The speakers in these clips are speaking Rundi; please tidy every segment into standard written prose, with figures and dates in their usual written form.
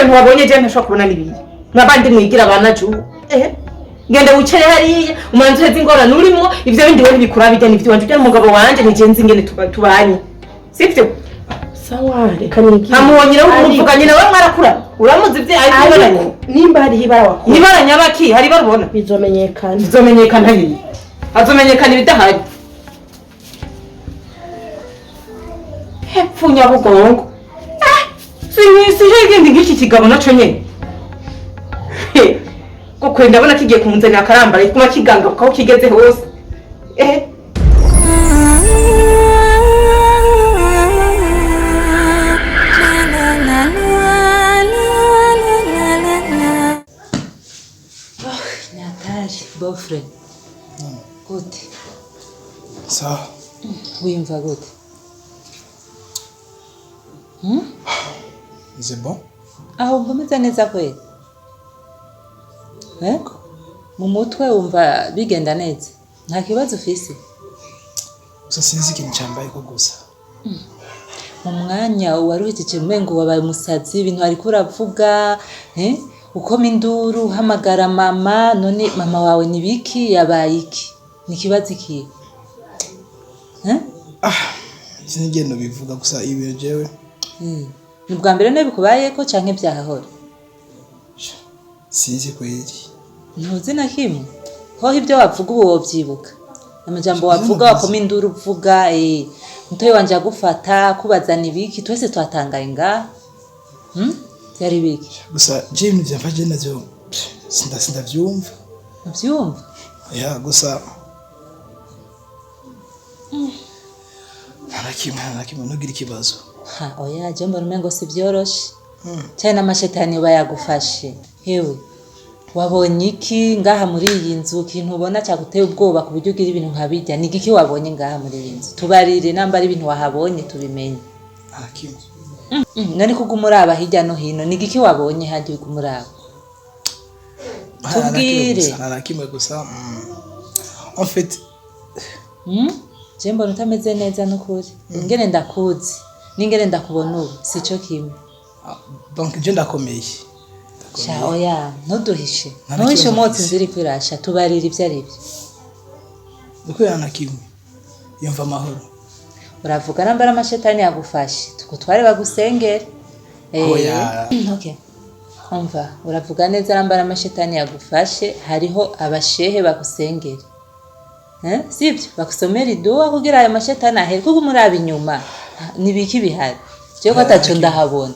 Ibyo bintu wabonye je ntashobora kubona n'ibindi. Nk'abandi mwigira abana ju. Ngenda wicare hariya, umanze uheze ingorane urimo, ivyo bindi we ntibikura bijya n'ivyo wanje, ujya n'umugabo wanje nije nzi ingene tubanye. Sivyo? Sawa, reka nigire. Ntamubonye nawe umuvuganye nawe mwarakura. Uramuzi ivyo ari Ariko nimba hariho ibara wakora, Ibara nyabaki hari ibara ubona? Bizomenyekana. Bizomenyekana nyine. Hazomenyekana ibidahari. Hepfo Nyabugongo. Sinigende nk'iki kigabo naco nyene. Kuko ndabona kigiye kumunzanira akarambara kuma kiganga aho kigeze hose. Nyatari bofre, gute? Sawa. Wiyumva gute? C'est bon. Aho wumva umeze neza kweli? Eh? Mu mutwe wumva bigenda neza, nta kibazo ufise? Gusa sinzi ikintu cyambaye ko gusa. Mu mwanya wari uhejeje umengo wabaye umusazi, ibintu wariko uravuga, eh? Ukoma induru, uhamagara mama. None mama wawe ni biki? Yabaye iki? Ni ikibazo ikihe? Eh? Sinzi ingene bivuga gusa ibintu jewe. Ni ubwa mbere ne bikubayeko canke vyahahora? Sinzi kweli. Ntuzi na kimwe? Hoho ibyo wavuga ubu wovyibuka? Amajambo wavuga, wakoma induru uvuga, mutoyi wanje agufata kubazana ibiki, twese twatangaye ngaha. Vyari biki? Gusa je ibintu vyamfashe navyo sindavyumva. Uvyumva? Ya, gusa nta na kimwe, nta na kimwe, ntugire ikibazo. Ha, oya, je mbona umengo si vyoroshe. Cane n'amashetani yoba yagufashe. Hewe, wabonye iki ngaha muri iyi nzu? Ikintu ubona caguteye ubwoba ku buryo ugira ibintu nka birya, ni igiki wabonye ngaha muri iyi nzu? Tubarire namba ari ibintu wahabonye tubimenye. Nta na kimwe. None kuguma uraba hirya no hino, ni igiki wabonye harya uguma uraba? Nta na kimwe. Tubwire. Gusa nta na kimwe gusa, en fait. Je mbona utameze neza n'ukuri. Ingene ndakuzi n'ingene ndakubona ubu sico kimwe. Ah, donc je ndakomeye. Sha, oya, ntuduhishe. Nta na Ntuhishe kimwe umwotsi mfise. inzu iriko irasha, tubarire ivyo ari vyo. Ndakubwira nta na kimwe, yumva amahoro. Uravuga namba ari amashetani yagufashe, tukutware bagusengere. Oya. Okay. Umva, uravuga neza namba ari amashetani yagufashe, hariho abashehe bagusengere. Eh? Sivyo? Bakusomera iduwa kugira ayo mashetani ahere, kuko umuraba inyuma nibiki bihari? Jewe ko ataco ndahabona.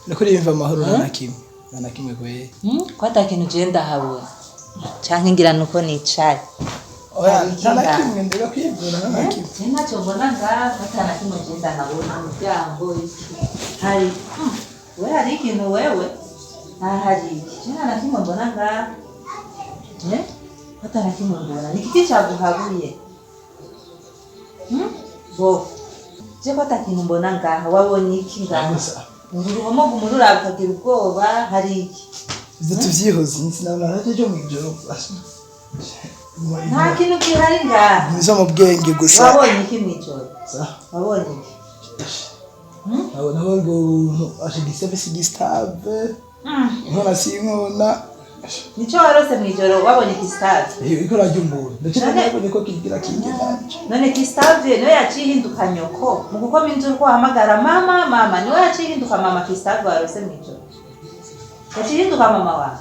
Ndakuri yumva amahoro, nta na kimwe, nta na kimwe kweli. Ko ata kintu jewe ndahabona. Canke ngira nuko nicaye. Oya. Hari iki Nta na ngaha? kimwe, ndeka kwivura, nta na kimwe. Je ntacyo mbona ngaha, ata na kimwe je ndahabona, umuryango iki. Hari we hari ikintu wewe? Aha hari iki? Je nta na kimwe mbona ngaha. Eh? Ata na kimwe mbona. Ni kiki caguhabuye? Bo. Je ko ata kintu mbona ngaha, wabonye iki ngaha? Gusa Uruhomo gumurura ukagira ubwoba, hari iki? ivyo tuvyihoze, sinabona nacyo cyo mw'ijoro. Nta kintu gihari ngaha. Nizo mu bwenge gusa. Wabonye iki mw'ijoro? Sa- Wabonye iki? Nabona ngo ashigisebe sigistave inkona si inkona. Nico warose mw'ijoro, wabonye Gustave? Iko rarya umuntu ndetse None- nabonye ko kigira kinge nanje. None Gustave niwe yaciye ihinduka nyoko mu gukoma inzu ko wahamagara mama mama, niwe yaciye ihinduka mama? Gustave warose mw'ijoro yaciye ihinduka mama wawe?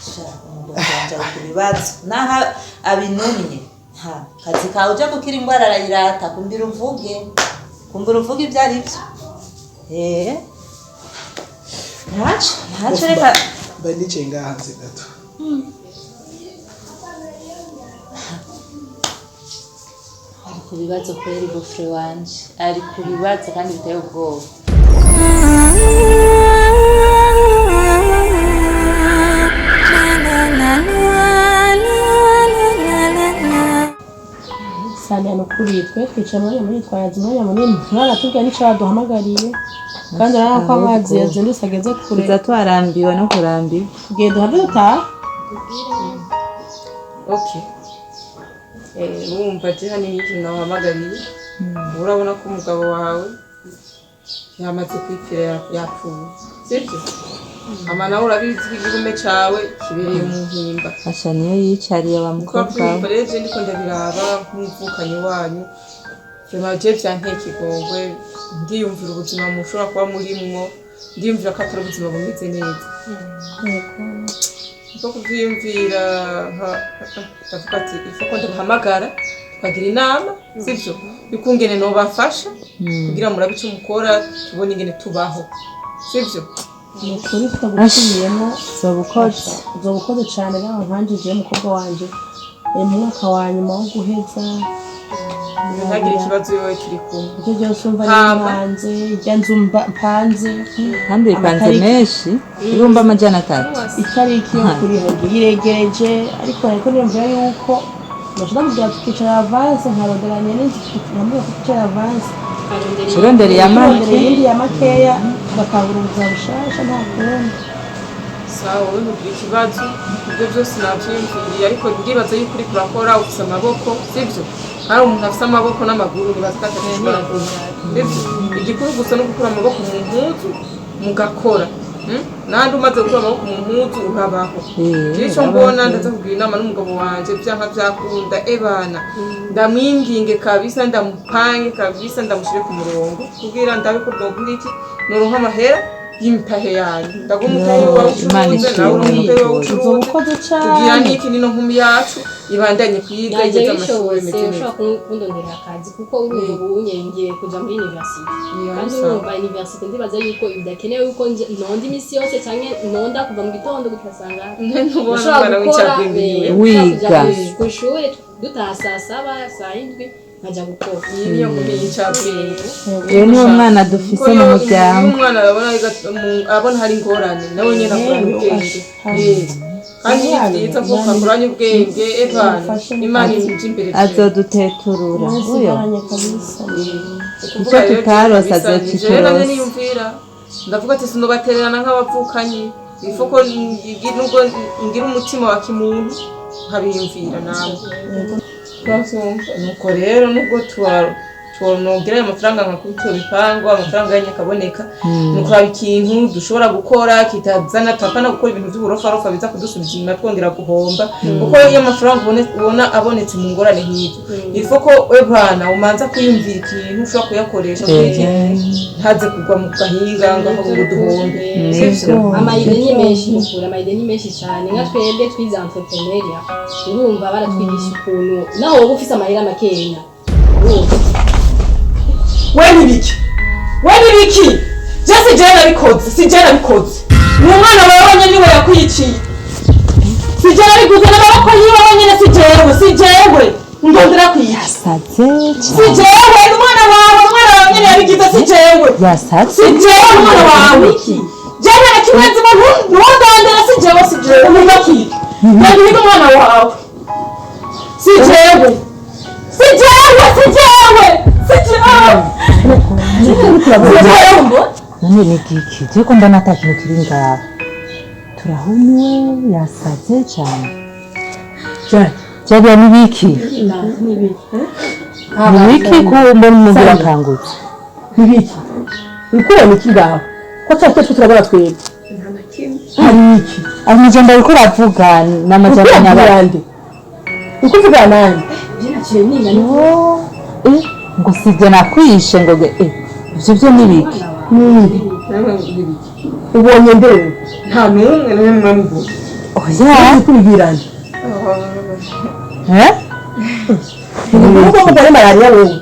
Sha, umugabo wanje ari ku bibazo naho abinumye. Ha, kazi kawe uja gukira ingwara arayirata. Kumbira uvuge, kumbira uvuge ibyo ari byo. Ntaco, ntaco, reka. Mba nicaye ngaha hanze gato. Ari ku bibazo kweri, beau-frère wanje ari ku bibazo kandi biteye ubwoba. Saniya, ni ukuri twe twicaye umwanya munini, twayaze umwanya munini, ntibaratubwira n'ico baduhamagariye, kandi urabona ko amazi yazindutse ageze kure. Tuza twarambiwe no kurambiwe. Tugiye duhave dutaha. Okay. Urumva je hano ikintu nahamagariye, urabona ko umugabo wawe Yamaze kwipfira, yapfuye, sibyo? Ama nawe urabizi ko igihume cawe kibereye mu mpimba. Asha, niyo yicariye wa Kuko mukobwa we. Kumva rero je ndiko ndabiraba nk'umuvukanyi wanyu, vraiment je vyanteye ikigongwe. Ndiyumvira ubuzima mushobora kuba murimwo, ndiyumvira ko atari ubuzima bumeze neza. Niko kuvyiyumvira, ndavuga ati ifa ko ndabahamagara tukagira inama, sivyo, yukungene nobafasha kugira murabe ico mukora, tubone ingene tubaho, sivyo? Ni ukuri tutaguciyemo. Zoba ukoze. Uzoba ukoze cane. Nawe nkanje jewe umukobwa wanje mu mwaka wa nyuma wo guheza. Ntagire ikibazo, yowe turi kumwe. Ibyo byose umva Hama. nipanze ijya nzu mpanze. Kandi bipanze menshi, 300,000. Itariki yo kuriha iregereje, ariko niyumvira yuko ndashobora ndamubwira tukicara avance, nkaronderanya n'inzu, nkamubwira ko twicara avance. Urondera iya turondera make. Iyindi ya makeya, tugatangura ubuzima bushasha, nta kundi. Sawa, wowe ntugire ikibazo, ibyo byose navyiyumviriye, ariko ndibaza yuko uriko urakora, ufise amaboko, sivyo? Hari umuntu afise amaboko n'amaguru, nibaza ko atashobora kuba, sivyo? Igikuru gusa no gukura amaboko mu mpuzu mugakora. Nandi umaze gukura amaboko mu mpuzu urabaho. Ico mbona, ndaza kugira inama n'umugabo wanje, vyanka vyakunda, ebana ndamwinginge kabisa, ndamupange kabisa, ndamushire ku murongo kugira ndabe ko bwogira iki, noronka amahera y'imitahe yanyu, ndaguha umutahe wawe Imana ucuruze, nawe uronka umutahe wawe uzoba ucuruze, ukoze kugira cane. n'iki, nino nkumi yacu ibandanye kwiga, Nanjye igeze amashuri bishobotse imeze neza. ushobora kundondera akazi, kuko urumva ubu ngiye kuja muri université, kandi urumva université ndibaza yuko bidakenewe yuko nonda imisi yose canke nonda kuva mu gitondo gushika saa ngahe. Ntubona Ushobora umwana gukora w'incabwenge yiwe. Wiga. Kw'ishure dutaha 7:00, 7:00 nkaja gukora. Iyi niyo nkumi y'incabwenge. Uyu niwo mwana dufise Kuko mu iyo muryango. Umwana abona hari ingorane, nawe nyene akurana ubwenge. Kandi ni byiza ko akuranye ubwenge, ebana Imana imuje imbere. Azoduteturura uyo. Nsigaranye kabisa. Icyo tutarose azokiturosa. Nanjye niyumvira, ndavuga ati sinobatererana nk'abavukanyi, ifo ko nubwo ngira umutima wa kimuntu nkabiyumvira nawe. Nuko rero nubwo tunogira ayo mafaranga nka kuri icyo bipangu, amafaranga yanyu akaboneka, ni ukuraba ikintu dushobora gukora kitazana tupana gukora ibintu by'uburofarofa biza kudusubiza inyuma twongera guhomba, kuko iyo amafaranga ubona abonetse mu ngorane nk'izo, ifo ko we bwana umanza kwiyumvira ikintu ushobora kuyakoresha kugira iki, ntaze kugwa mu gahinga ngo aho ngo duhombe. Nivyo. Ama idées ni menshi nukuri, ama idées ni menshi cyane. Nka twebwe twize entrepreneuriat, urumva baratwigisha ukuntu naho woba ufise amahera makenya, urumva. We nibiki? We nibiki? Je si jewe nabikoze, si jewe nabikoze, ni umwana wawe wenyine niwe yakwiciye, si jewe nabiguze n'amaboko yiwe wenyine, si jewe, si jewe ndondera kwica. Yasaze. Si Cyane. jewe, ni umwana wawe, umwana wawe nyene yabigize, si jewe. Yasaze. Si jewe, ni umwana wawe, jewe na kimwe nzima ntundondera, si jewe, si jewe ntugakwike, ndabihiga umwana wawe, si jewe, si jewe, si jewe, si jewe, si jewe. None ni giki? Je ko mbona ata kintu kiri ngaha, turahumiwe, yasaze cyane. Jariya, ni biki? Ni biki ko mbona umuntu urakangutse? Nibiki? Uriko urabona iki ngaho ko twese twese turabona twebwe? Hari iki? Amajambo ariko uravuga ni amajambo Uriko nyabaki? uravuga nde? Uriko uvugana nande? Yo, ngo sibyo nakwishe, ngo ivyo byo ni biki? Ninde ubonye? Ndewe? Nta n'umwe n'umwe mwamuvuga. Oya. Uriko ubibwira nde? Eh. Uriko uvuga ari malariya wewe?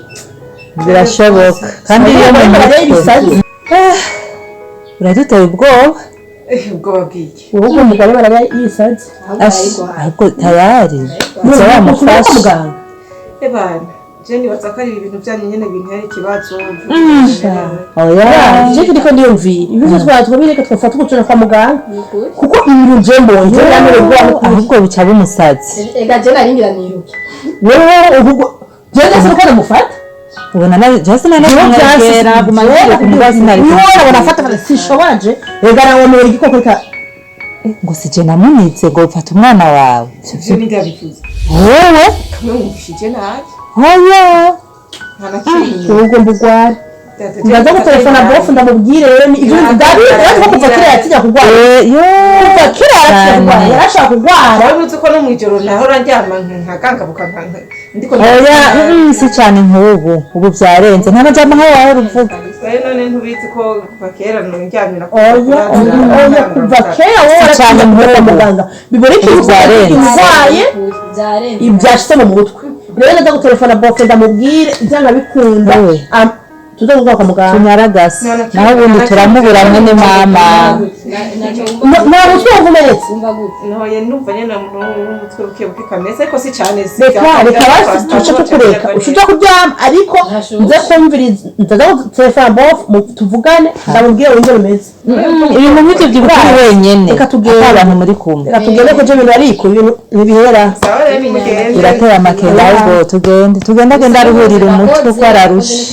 Birashoboka kandi iyo mu malariya mutwe y'ibisazi. Uraduteye ubwoba. Ubwoba bw'iki? Wowe ugomba ari malariya y'ibisazi. Ahubwo tayari uza wamufasha. Muganga. Ebana je nibaza ko ari ibintu byanyu nyene bintera ikibazo. Oya. Je kiriko ndiyumvira ibyo twara twabireka, twafata ugucana kwa muganga, kuko ibintu je mbonye je namerewe ubwoba. Ahubwo buca bumusazi. Ega je naringira niruke. Wewe ubwo je ndetse uko namufata. Ubona na jose na namwegera guma ngiye kumubaza, sinari Niwe kumubwira. nafata, sinshobora je, rega nawomera igikoko reka. Ngo sije namunitse, ngo fata umwana wawe. Ivyo ni ndabivuze. Wowe. Kamwe mwumvishije nabi. Oya. Nta na kimwe. Wowe ugomba urwara. Ndaza gutelefona bofu ndamubwire rero ni ibyo ndabizi ko kuva kera yatinya kurwara. Yo. Kuva kera yaratinya kurwara, yarashaka kurwara. Wari uzi ko no mw'ijoro nahora ndyama nkagangabuka ndiko Oya, si cyane nk'ubu, ubu byarenze nta majambo nkayo wahora uvuga. Oya, none ntubizi ko kuva kera ndyamye Oya, oya, kuva kera wowe Si cyane waratinya kujya kwa nk'ubu. muganga, biboneka Ubu yuko byarenze. urwaye Byarenze. ibyashitse mu mutwe. Rero ndaza gutelefona bofu ndamubwire ibyanga bikunda. Owe. Tuze kuvuga kwa muganga. Tunyaragase naho ubundi turamubura mwene mama. Nta mutwe wavumeretse. Wumva gute? Ntoye numva nyene n'umutwe buke buke kameze, ariko si cane. Reka, reka basi tuce tukureka ushobora kuryama, ariko nze kumviriza, ndaza gutelefona bofu tuvugane, ndamubwire wumve rumeze. Ibintu nk'ibyo byibuka uri wenyene. Reka tugende. Ata abantu muri kumwe. Reka tugende ko je ibintu ariko ibintu ntibihera. Sawa rero, nimugende. Birateye amakenga, ahubwo tugende tugende, agenda aruhurira umutwe uko ararushe.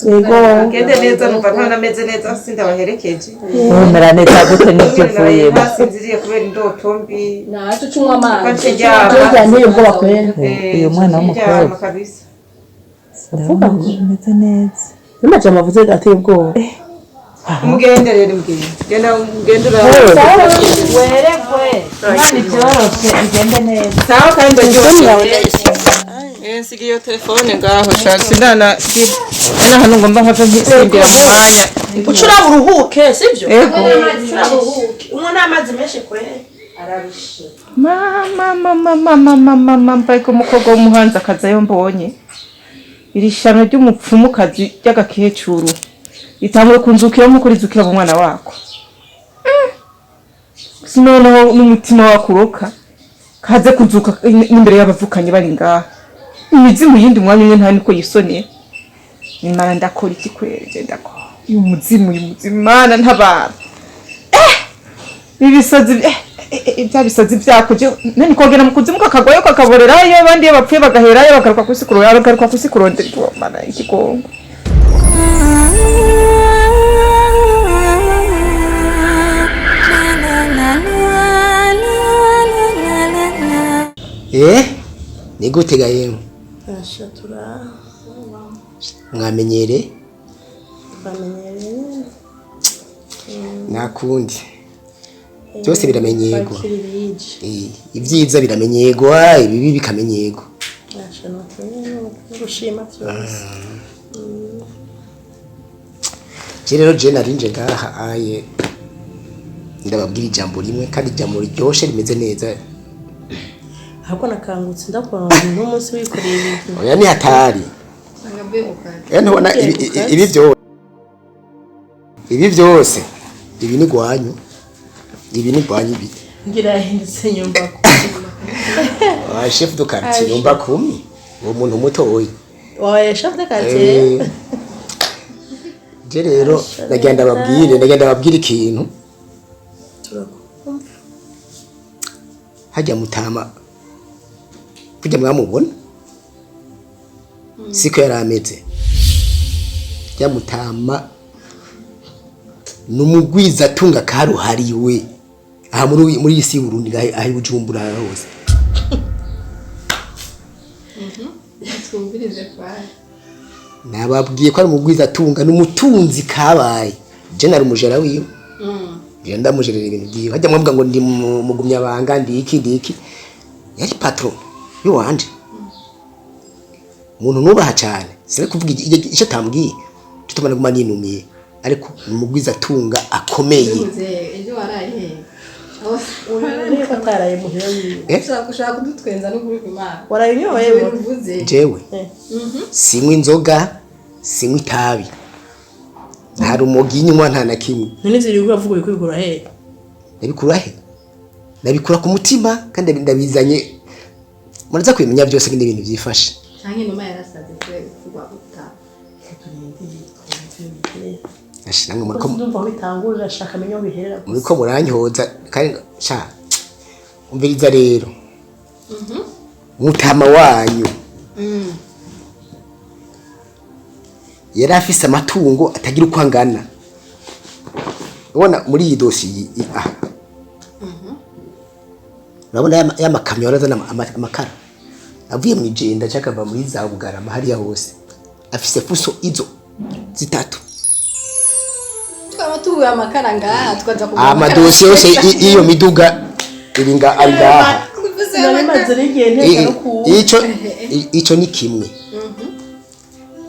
Yego. Mugende neza, numva ntanameze neza, sindabaherekeje. Wemera neza gute n'ibyo uvuyemo? Ntasinziriye kubera indoto mbi. Naco ucunywa amazi. Kace ryama. Byanteye ubwoba kwera. Uyu mwana w'umukobwa. Ryama kabisa. Ndabona ko umeze neza. N'amajambo avuze ateye ubwoba. Mugende rero, mugende, genda mugende. Werekwe Imana ibyoroshe bigende neza. Sawa, kandi ndaryoshye. Nsiga iyo telefone ngaho sha, sindana ena hano ngomba nkave nsimbira mu mwanya. Ucuraba uruhuke, sibyo? Ego. Ucuraba uruhuke, unywa n'amazi menshi kwera. Mama, mama, mama, mama, mama, ariko umukobwa w'umuhanzi akazayo mbonye iri shano ry'umupfumukazi ry'agakecuru ritangure kunzukira nk'uko rizukira mu mwana wako. Si noneho n'umutima wakuroka kaze kuzuka n'imbere y'abavukanyi bari ngaha, imizimu yindi umwanya umwe nta niko yisoneye. Imana, ndakora iki kwere? Ndakora uyu muzimu, uyu muzimu, Mana ntabara. Ibisazi bya bisazi byako je nani kogera mu kuzimu kakagwayo kakaborerayo, abandi iyo bapfuye bagaherayo, bagaruka kwisi kurondera, bagaruka kwisi kurondera. Mana, ikigongo. Ni gute ga yemwe? Mwamenyere? Nakundi byose biramenyerwa. Ibyiza biramenyerwa, ibibi bikamenyerwa. Je rero je narinje ngaha aye ndababwira ijambo rimwe, kandi ijambo riryoshe rimeze neza. Ahubwo nakangutse ndakubona n'umunsi wikoreye ibintu. Oya, ni hatari. Ntubona ibi byose, ibi byose, ibi ni gwanyu, ibi ni gwanyu ibi. Ngira yahindutse nyumba ko. Ah, chef de quartier nyumba kumi, uwo muntu mutoyi. Wabaye chef de quartier. Je rero ndagenda babwire ikintu. Turakumva. Hajya mutama kujya mwamubona siko yari ameze. Jya mutama numugwiza tunga karuhariwe aha muri iyi si y'Uburundi, ngahe aho i Bujumbura hose. Twumvirize kwari. Nababwiye ko ari umugwiza tunga n'umutunzi kabaye. Je nari umujera wiwe, je ndamujerera ibintu byiwe. Hajya mwavuga ngo ndi mugumyabanga, ndi iki, ndi iki, yari patron yuwanje, umuntu nubaha cyane. Sinari kuvuga icyo atambwiye tutuma naguma ninumiye, ariko ni umugwiza tunga akomeye. Ejo waraye he? Urebe ataraye muhira wiwe. Ushaka kudutwenza no kuri Imana. Waraye unyoye? Uvuze. Jewe sinywa inzoga, sinywa itabi, nta rumogi nywa, nta na kimwe. None ivyo uriko uravuga uriko ubikura he? Ndabikura he? Ndabikura ku mutima, kandi ndabizanye, muraza kubimenya byose ngene ibintu byifashe. Canke numa yarasaze kwe kugwa uta. Asha, namwe muriko Ndumva aho bitangurira, shaka amenye aho biherera gusa. Muriko muranyoza kandi sha. Umviriza rero, mutama wanyu yari afise amatungo atagira uko angana. Ubona muri iyi dosiye aha, urabona ya makamyo yarazana amakara avuye mu Ijenda cyangwa akava muri za Bugarama hariya hose, afise fuso izo. Zitatu. Twaba tubuye amakara ngaha, tukaza kugura Amadosiye yose iyo miduga iri nga ari ngaha. Nari maze n'igihe nteka no ku Ico ni kimwe.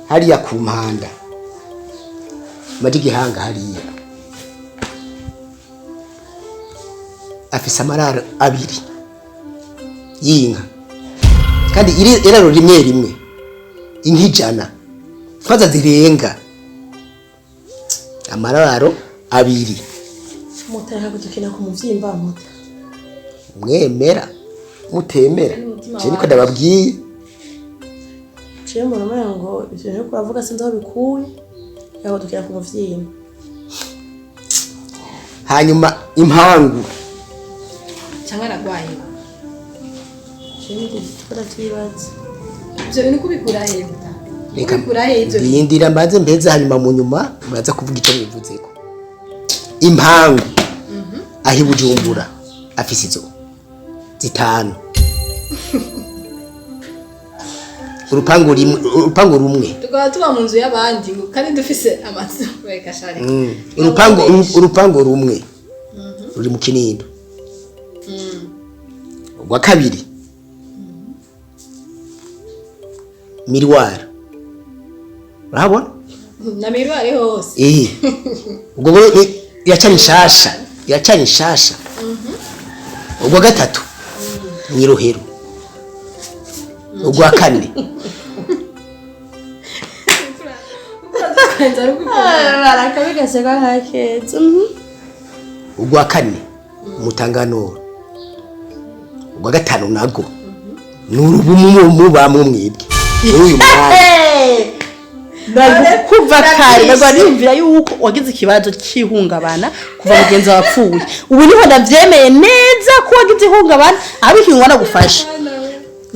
Hariya ku mpanda maji gihanga hariya afise amararo abiri y'inka, kandi iraro rimwe rimwe inka 100 kwanza zirenga amararo abiri. Mutareka kudukina ku muvyimba muta. Mwemera mutemera, je niko ndababwiye. Ciye mu rumengo ngo ivyo bintu uriko uravuga sinzi aho bikuye, reka kudukina ku muvyimba. Hanyuma impangu Cyangwa aragwaye. Ciye n'igiti ndavyibaza. Ibyo bintu kubikura hehe muta? Reka Kubikura hehe ibyo bintu? ndindira mbanze mbeze, hanyuma mu nyuma muraza kuvuga icyo mwivuzeko. Impangu aho i Bujumbura afise izo zitanu, urupangu rimwe, urupangu rumwe. Tukaba tuba mu nzu y'abandi ngo kandi dufise amazu, reka shari. Urupangu rumwe ruri mu Kinindo, urwa kabiri Miroir, urahabona? Na miruwari hose. Eh, ubwo iracari nshasha, iracari nshasha. Ubwo gatatu ni Rohero, ubwa kane Barakabigaseka nka keza. Ubwa kane Mutanganoro, ubwa gatanu nago ni urubumu mubamwe mwebwe muri uyu mwanya. Kuva kare nagwa niyumvira yuko wagize ikibazo cy'ihungabana kuva mugenzi wawe apfuye, ubu niho ndavyemeye neza ko wagize ihungabana, aho ikintu nagufasha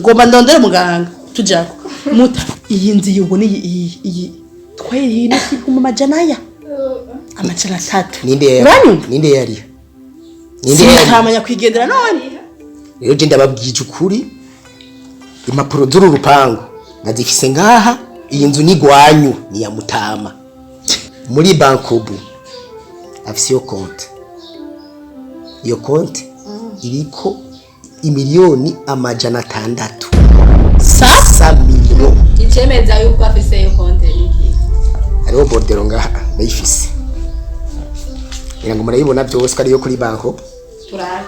ngomba ndondere muganga tujako muta. Iyi nzu iyi ubona iyi iyi twayiriye ibihumbi amajana aya 300. Ninde yari Uranyumva? Ninde yari, ninde yari? Sinitamanya kwigendera none. Rero je ndababwije ukuri, impapuro z'uru rupangu nazifise ngaha. Iyi nzu ni gwanyu, ni ya Mutama. Muri Bankobu afise iyo konte, iyo konte iriko 600,000,000. Sa 100 millions. Icemeza yuko afise iyo konte ni iki? Hariho bordereau ngaha ndayifise, ngira ngo murayibona byose ko ariyo kuri Bankobu. Turabe.